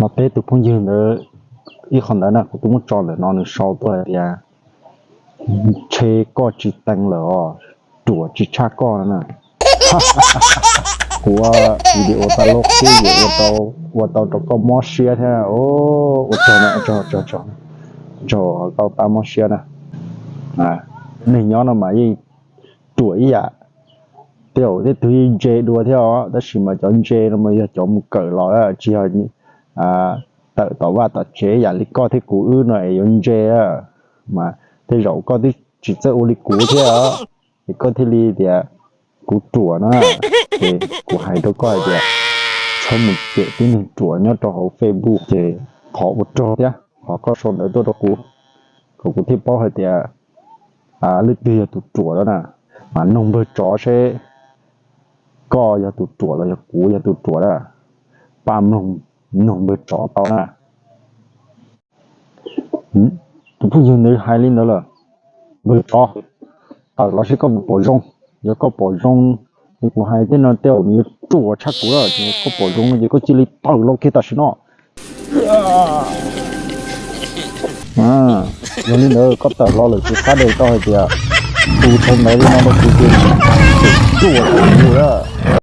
No peb tus phooj ywg ntawd, ib qho ntawd na kuv twb muab tso ntawm no nws sau tuaj hais tias ntshe koj tsis teev lawm os, ruam tsis tshaj koj no na. Kuv ua video tag loj xwb yuav ua tau rau koj mob siab thiab. Ua tsaug, tsaug, tsaug, tsaug, tau pab mob siab na. Neeg nyob no mas yeej ruam ib yam, tej zaum tej tug yeej ntse dua thiab os, tab sis mas cov ntse no mas yog cov mus kawm los tsis yog tawm tom vaj tom tsev yam li koj thiab kuv wb no es yuav ntse mas tej zaum koj twb tsis txawj ua li kuv thiab, es koj thiaj li tias kuv ruam na. Ces kuv hais rau koj hais tias txhob mus cem tib neeg ruam nyob rau hauv Facebook ces thov ua rog thiab thov koj sau ntawv tuaj rau kuv, kom kuv thiaj paub hais tias leej twg yog tus ruam na. Mas noog npawg tsov seb koj yog tus ruam los yog kuv yog tus ruam na. Pab mloog, noog npawg tsov tau na. Tus phooj ywg ntawd hais li ntawd lawm, npawg tsov, tawm los seb koj puas pom zoo. Yog koj pom zoo, kuv hais tej no tej zaum nws yuav ruam tshaj kuv lawm, ces koj pom zoo no ces koj cia li tawm los kiag tam sim no. Yog li ntawd koj tawm los lawm ces pab de tau hais tias tus sau ntawv li no rau kuv ces ruam tshaj kuv lawm.